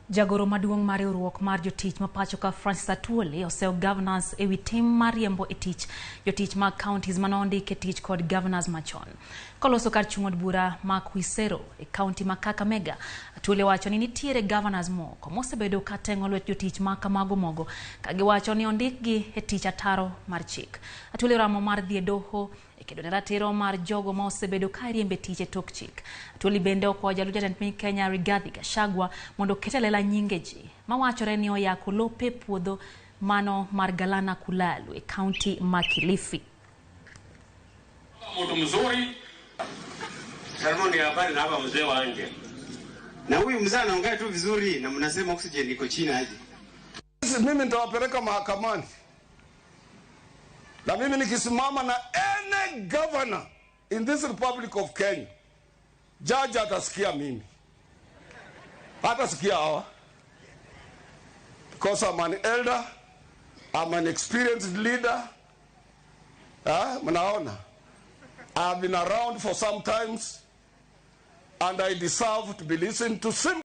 Jagoro maduong' mar riwruok mar jotich ma pacho ka Francis Atwoli oseyo governors ewi tim mar riembo e tich jotich mag counties mane ondik e tich kod governors machon. Koloso kar chung' od bura ma Khwisero e county ma Kakamega, Atwoli owacho ni nitiere governors moko mosebedo ka teng'o lwet jotich ma kamago mogo ka giwacho ni ondikgi e tich ataro mar chik. Atwoli oramo mar dhi e doho e kedo ne ratiro mar jogo ma osebedo ka iriembo e tich e tok chik. Atwoli bende okwayo jalup jatend piny Kenya Rigathi Gachagua mondo oket e lela nyinge ji mawachore ni oyako lope puodho mano mar Galana Kulalu e kaunti ma Kilifi. Mtu mzuri Salmoni habari na hapa mzee wa nje. Na huyu mzee anaongea tu vizuri na mnasema oxygen iko chini aje? Mimi nitawapeleka mahakamani. Na mimi nikisimama na any governor in this Republic of Kenya, judge atasikia mimi. Hatasikia hawa. Because I'm an elder, I'm an experienced leader. Mnaona? I've been around for some times and I deserve to be listened to.